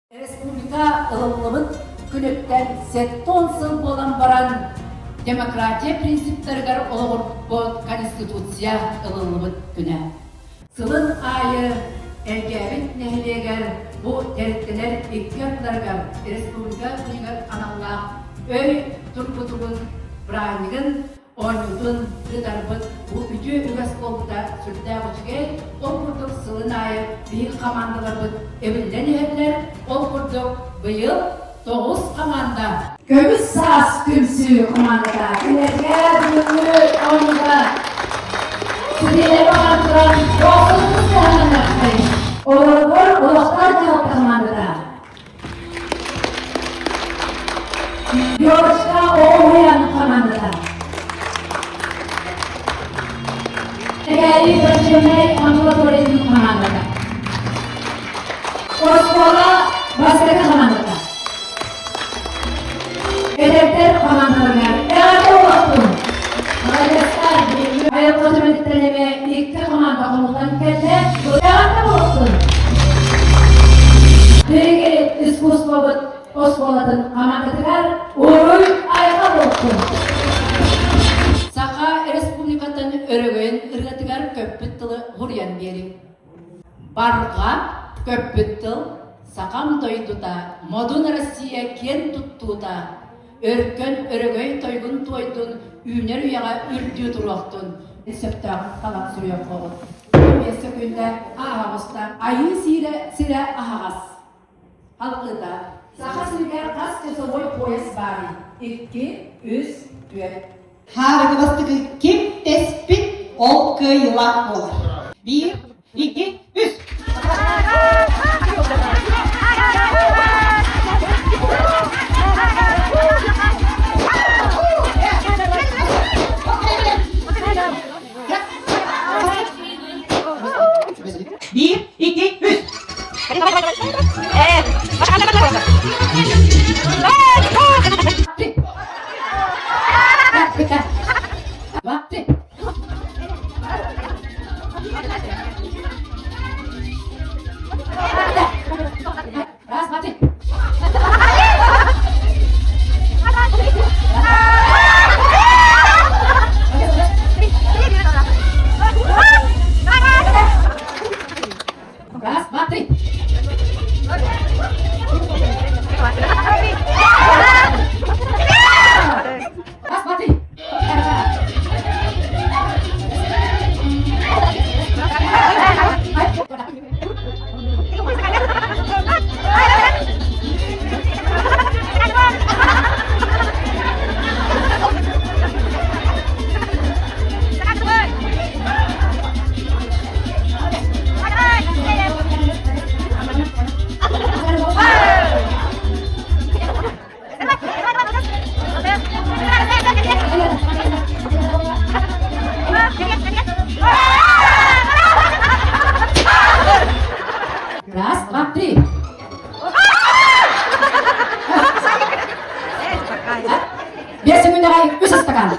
Республика ылыллыбыт күнүттэн 70 сыл буолан баран демократия принциптарыгар олоҕурбут Конституция ылыллыбыт күнэ. Сылын аайы Элгээбит нэһилиэгэр бу тэрилтэлэр икки ардыларыгар республика күнүгэр аналлаах өй тургутугун бырааһынньыгын оонньуутун ыытарбыт бу үтүө үгэс буолбута сүрдээх үчүгэй. Ол курдук сылын аайы биһиги хамаандаларбыт эбиллэн иһэллэр. Ол курдук быйыл 9 хамаанда Көмүс саас түмсүү хамаандата кинилэргэ бүгүҥҥү оонньууга ситиһиилэри баҕаран туран боотурбут туһанан Олорбор олохтоох дьаһалта хамаандата Девочка оҕуһуйан хамаандата. Кээри врачебнай амбулаториятын хамаандата. Оскуола бастакы хамаандата. Эдэрдэр хамаандаларыгар эҕэрдэ буолуохтун! Маладьыастар, айылҕа түмэлиттэн эмэ икки хамаанда хомуллан кэллэ. Эҕэрдэ буолуохтун! Биһиги искусствобыт оскуолатын хамаандатыгар уруй айха буолуохтун! Саха Республикатын өрөгөйүн ырыатыгар көппүт тылы суруйан биэриҥ. Барҕа көппүт тыл Сахам дойдута, модун Россия киэн туттуута, өркөн өрөгөй тойгун туойдун, үүнэр үйэҕэ үрдүү туруохтун. Сөптөөх талан суруйуоххоҕут. Миэстэ күндэ ааһаҕыста айыы сиирэ сирэ аһаҕас. Халкыта. Саха сиригэр хас часовой пояс баарый? Икки, үс, түөрт. Хаарыгы бастакы ким тэспит, ол кыайыылаах буолар. Биир, икки, үс. Биир, икки, үс. Раз, два, три. Раз, два, три. Раз, два, три. Раз, два, три. Биэс күннэҕэ үс ыстакаан.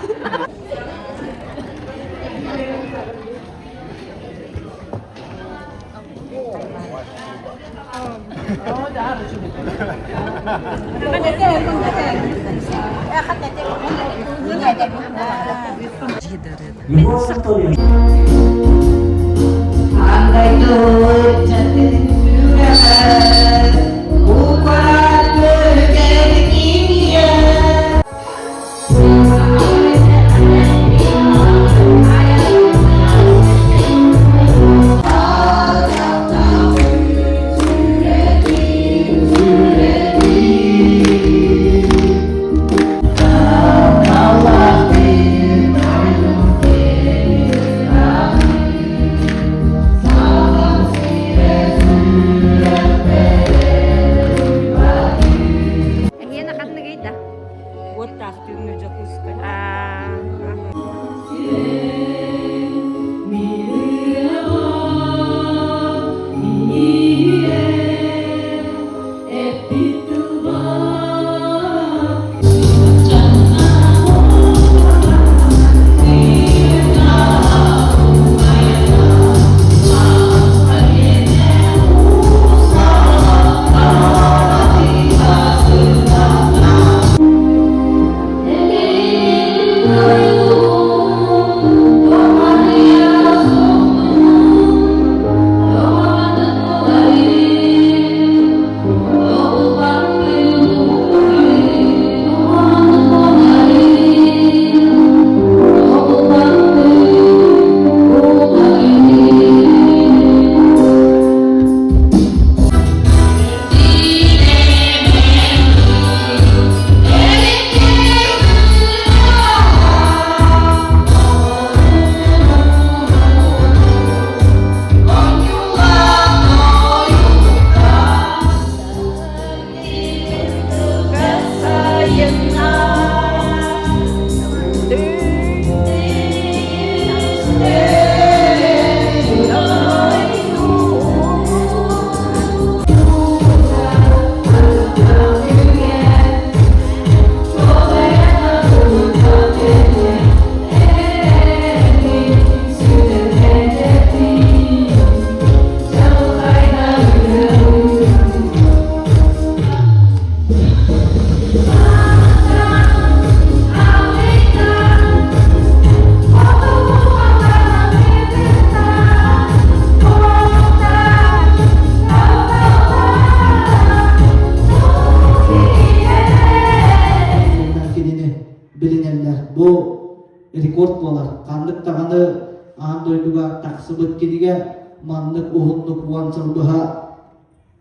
тахсыбыт кинигэ маннык уһуннук 10 сыл быһа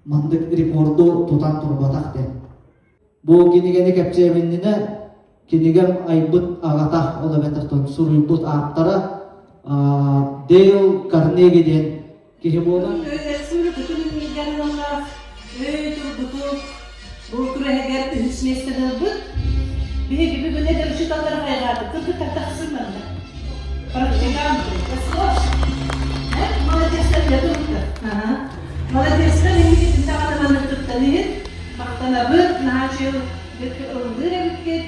маннык рекорду тутан турбатах диэн. Бу кинигэни кэпсиэм кинигэм айбыт аҕата, ол эбэтэр суруйбут ааптара Дейл Карнеги диэн киһи буолар. Өй тургутук бу күрэһигэр үһүс миэстэни ылбыт. Биһиги бүгүн эдэр учууталлары хайҕаатык. Кыргыттар тахсыҥ манна. Практикант. Молодецтар үлэ турбуттар. Молодецтар инникитин даҕаны маннык туттан иһин. Махтанабыт, наһаа үчүгэй ыллыыр эбиккит.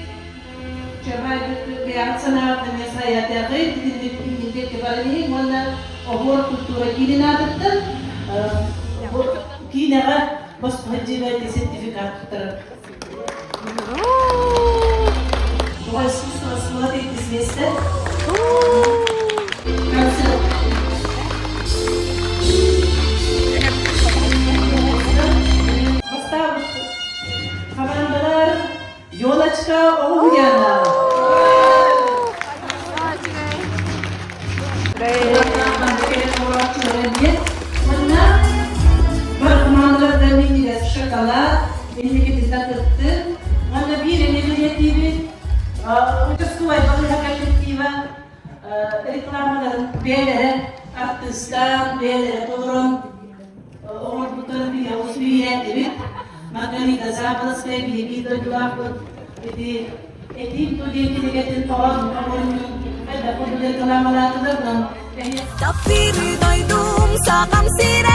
Чабайбыт бэйэҕит санааҕыт эмиэ сайатыаҕыт, итинник инникки баран иһиҥ уонна оһуор культура киинин аатыттан киинэҕэ босхо сертификат туттарар. Оҕо искусство оскуола иккис миэстэ. Концерт. Бастаабыт хамаандалар Елочка Оҕуһуйаана. Манна бархамааннарга минньигэс шоколад, инникитинэн кыттын. Манна биир эмиэ бэлиэтиибит. Участковай балыыһа коллектива рекламаларын бэйэлэрэ артыыстаан, бэйэлэрэ толорон оҥорбуттарын биһиги олус биһирээтибит. Маргарита Заболоцкая биһиги дойдулаахпыт ити Этиим ту диэн кинигэтин тоҕо оҥоруннун элбэх курдук рекламалаатылар. Таптыыр дойдум сахам сирэ.